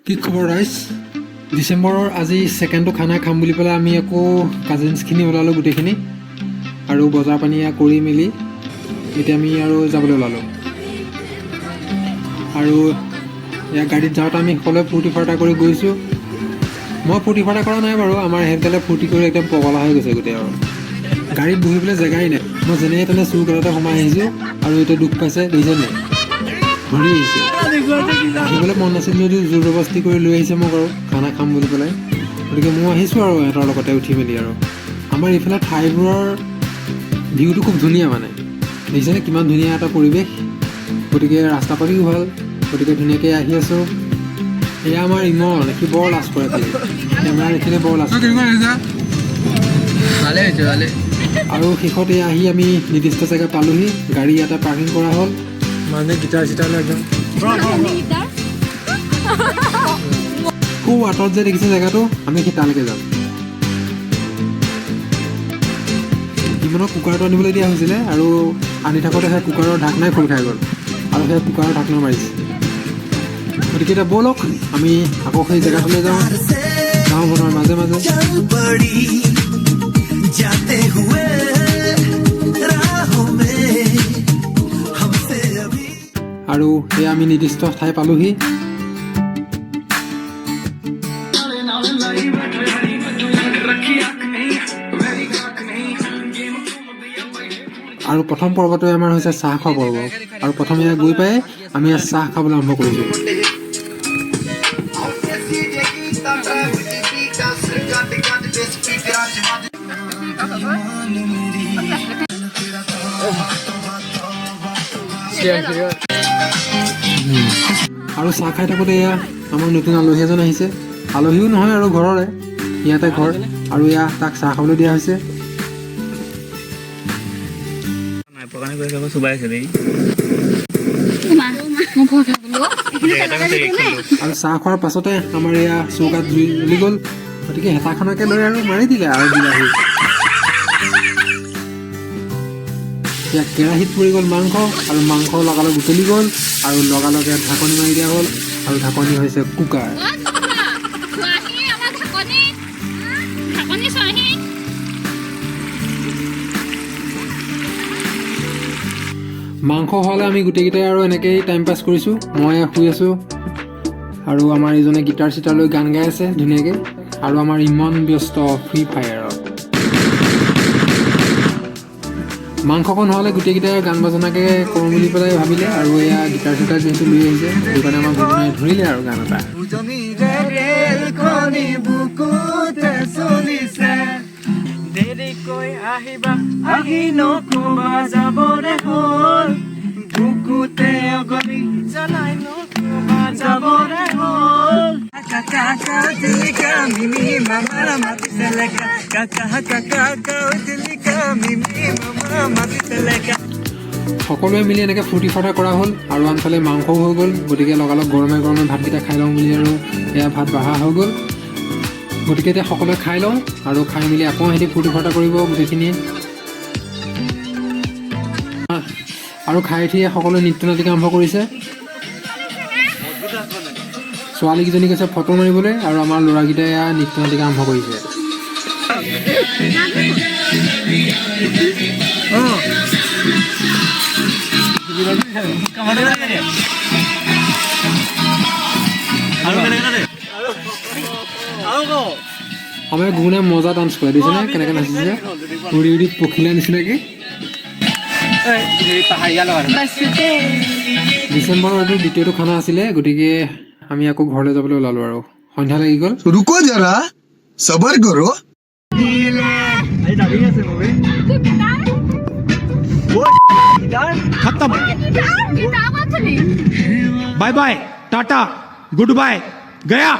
কি খবৰ ৰাইজ? ডিচেম্বৰৰ আজি ছেকেণ্ডটো খানা খাম বুলি পেলাই আমি আকৌ কাজিনছখিনি ওলালোঁ গোটেইখিনি আৰু বজাৰ পানী কৰি মেলি এতিয়া আমি আৰু যাবলৈ ওলালোঁ। আৰু ইয়াৰ গাড়ীত যাওঁতে আমি সকলোৱে ফূৰ্তি ফাৰ্তা কৰি গৈছোঁ। মই ফূৰ্তি ফাৰ্তা কৰা নাই বাৰু, আমাৰ সেইকাৰণে ফূৰ্তি কৰি একদম পগলা হৈ গৈছে গোটেই। আৰু গাড়ীত বহিবলৈ জেগাই নাই, মই যেনে তেনে চুক এটাতে সোমাই আহিছোঁ। আৰু এতিয়া দুখ পাইছে, দেখিছে নাই, ধৰি আহিছে। আহিবলৈ মন নাছিল যদিও জোৰ জবৰদস্তি কৰি লৈ আহিছে মোক আৰু খানা খাম বুলি পেলাই। গতিকে মই আহিছোঁ আৰু সিহঁতৰ লগতে উঠি মেলি। আৰু আমাৰ এইফালে ঠাইবোৰৰ ভিউটো খুব ধুনীয়া, মানে দেখিছেনে কিমান ধুনীয়া এটা পৰিৱেশ। গতিকে ৰাস্তা পাতিও ভাল, গতিকে ধুনীয়াকৈ আহি আছোঁ। এয়া আমাৰ ইমন, সি বৰ লাজ কৰে, খালি কেমেৰা দেখিলে বৰ লাজ কৰে। ভালে হৈছে, ভালে। আৰু শেষত এয়া আহি আমি নিৰ্দিষ্ট জেগা পালোহি। গাড়ী ইয়াতে পাৰ্কিং কৰা হ'ল। মানে গিটাৰ চিটাৰ লৈ একদম। গীটাৰ। খুব আঁতৰত যে দেখিছে জেগাটো, আমি সেই তালৈকে যাম। ইমনক কুকাৰটো আনিবলৈ দিয়া হৈছিলে আৰু আনি থাকোঁতে সেই কুকাৰৰ ঢাকনাই খোল খাই গ'ল আৰু সেই কুকাৰৰ ঢাকনা মাৰিছে। গতিকে এতিয়া ব'লক, আমি আকৌ সেই জেগাটোলৈ যাওঁ, গাঁওখনৰ মাজে মাজে। चल पड़ी जाते हुए राहों में हमसे अभी আৰু সেয়া আমি নিৰ্দিষ্ট ঠাই পালোহি। আৰু প্ৰথম পৰ্বটোৱে আমাৰ হৈছে চাহ খোৱা পৰ্ব। আৰু প্ৰথম ইয়াত গৈ পাই আমি ইয়াত চাহ খাবলৈ আৰম্ভ কৰিছোঁ। আৰু চাহ খাই থাকোঁতে এয়া আমাৰ নতুন আলহী এজন আহিছে। আলহীও নহয় আৰু ঘৰৰে, ইয়াতে ঘৰ। আৰু এয়া তাক চাহ খাবলৈ দিয়া হৈছে। নাই পকানে কৰি যাব, চুবাই আছে দেই। মই ভয় খাই গ'লো। আৰু চাহ খোৱাৰ পাছতে আমাৰ এয়া চৌকাত জুই জ্বলি গ'ল। গতিকে হেতাখনকে লৈ আৰু মাৰি দিলে আৰু বিলাহী। এতিয়া কেৰাহীত পৰি গ'ল মাংস আৰু মাংস লগালগ উতলি গ'ল আৰু লগালগে ঢাকনি মাৰি দিয়া হ'ল আৰু ঢাকনি হৈছে কুকাৰ। চোৱাহি, আমাৰ ঢাকনি, ঢাকনি চোৱাহি। মাংস হোৱালে আমি গোটেইকেইটাই আৰু এনেকেই টাইম পাছ কৰিছোঁ। মই শুই আছোঁ আৰু আমাৰ এইজনে গীটাৰ চিটাৰ লৈ গান গাই আছে ধুনীয়াকৈ। আৰু আমাৰ ইমান ব্যস্ত ফ্ৰী ফায়াৰত। মাংসকণ হোৱালে গোটেইকেইটাই গান বাজনাকে কৰোঁ বুলি পেলাই ভাবিলে। আৰু এয়া গীটাৰ চিটাৰ যিহেতু লৈ আহিছে, সেইটো কাৰণে আমাৰ ভূপেনে ধৰিলে আৰু গান এটা। উজনিৰে ৰেলখনি বুকুতে চলিছে, দেৰিকৈ আহিবা, আহি নকবা যাবৰে হ'ল, বুকুতে অগনি জ্বলাই নকবা যাবৰে হ'ল। কাকা কাকা মিমি মামা মাতিছে লেকা, কাকা কাকা কাউতলিকা মিমি মামা মাতিছে লেকা। সকলোৱে মিলি এনেকৈ ফূৰ্তি ফাৰ্তা কৰা হ'ল আৰু আনফালে মাংসও হৈ গ'ল। গতিকে লগালগ গৰমে গৰমে ভাতকেইটা খাই লওঁ বুলি আৰু এয়া ভাত বাঢ়া হৈ গ'ল। গতিকে এতিয়া সকলোৱে খাই লওঁ আৰু খাই মেলি আকৌ সিহঁতি ফূৰ্তি ফাৰ্তা কৰিব গোটেইখিনিয়ে। আৰু খাই উঠি সকলোৱে নৃত্য নাটিকা আৰম্ভ কৰিছে। ছোৱালীকেইজনী গৈছে ফটো মাৰিবলৈ আৰু আমাৰ ল'ৰাকেইটাই এয়া নৃত্য নাটিকা আৰম্ভ কৰিছে। আমাৰ গুণে মজা ডান্স কৰে, দেখিছেনে কেনেকৈ নাচিছে, উৰি উৰি পখিলা নিচিনাকৈ। ডিচেম্বৰৰ এইটো দ্বিতীয়টো খানা আছিলে, গতিকে আমি আকৌ ঘৰলৈ যাবলৈ ওলালোঁ আৰু সন্ধ্যা লাগি গ'ল। रुको जरा, सबर करो। खत्म। গীটাৰ ক'ত চলি? Bye bye, tata, good bye, गया।